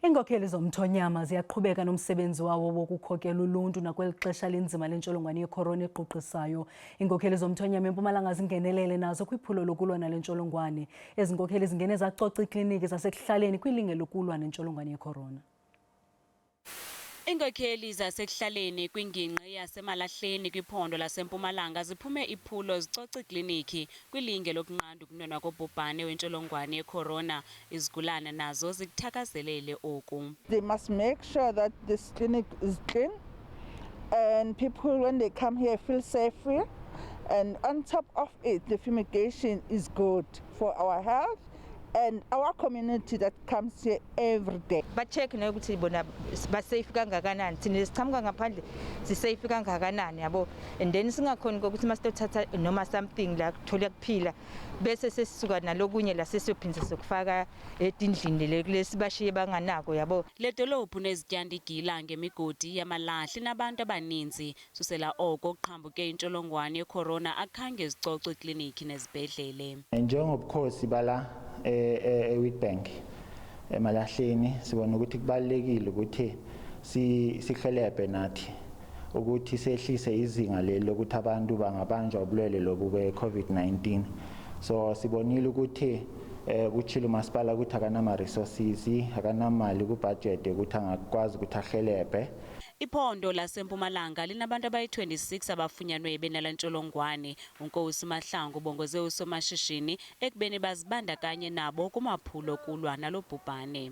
Iinkokheli zomthonyama ziyaqhubeka nomsebenzi wawo wokukhokela uluntu nakweli xesha linzima lentsholongwane yekhorona equqisayo. Iinkokheli zomthonyama eMpumalanga zingenelele nazo kwiphulo lokulwa nale ntsholongwane. Ezi nkokheli zingene zacoca iikliniki zasekuhlaleni kwilinge lokulwa nentsholongwane yekhorona. Iinkokheli zasekuhlaleni kwingingqi yaseMalahleni kwiphondo laseMpumalanga ziphume iphulo zicoca iikliniki kwilinge lokunqanda ukunwenwa kobhubhane wentsholongwane yekhorona. Izigulana nazo zikuthakazelele oku. They must make sure that this clinic is clean and people, when they come here, feel safe. And on top of it, the fumigation is good for our health and our community that comes here every day. Ba-check nokuthi bona ba-safe kangakanani, thina sichamuka ngaphandle si-safe kangakanani, yabo, and then singakhoni kokuthi masitothatha noma something la kuthola kuphila bese sesisuka nalokunye la sesiyophinde sokufaka etindlini le kulesibashiye banganako, yabo. Le dolophu nezityanda ngemigodi yamalahle nabantu abaninzi. Susela oko kuqhambuke intsholongwane yekhorona akhange zicocwe ikliniki nezibhedlele. Njengobukhosi bala eWitbank eMalahleni, sibona ukuthi kubalulekile ukuthi sihelebhe nathi ukuthi sehlise izinga leli lokuthi abantu bangabanjwa ubulwele lobu be-COVID-19. So sibonile ukuthi kuchilo umasipala ukuthi akanama resources, akanamali ku-budget ukuthi angakwazi ukuthi ahelebhe. Iphondo laseMpumalanga linabantu abayi-26 abafunyanwe benala ntsholongwane. UNkosi Mahlangu ubongoze usomashishini ekubeni bazibandakanye nabo kumaphulo kulwa nalo bhubhane.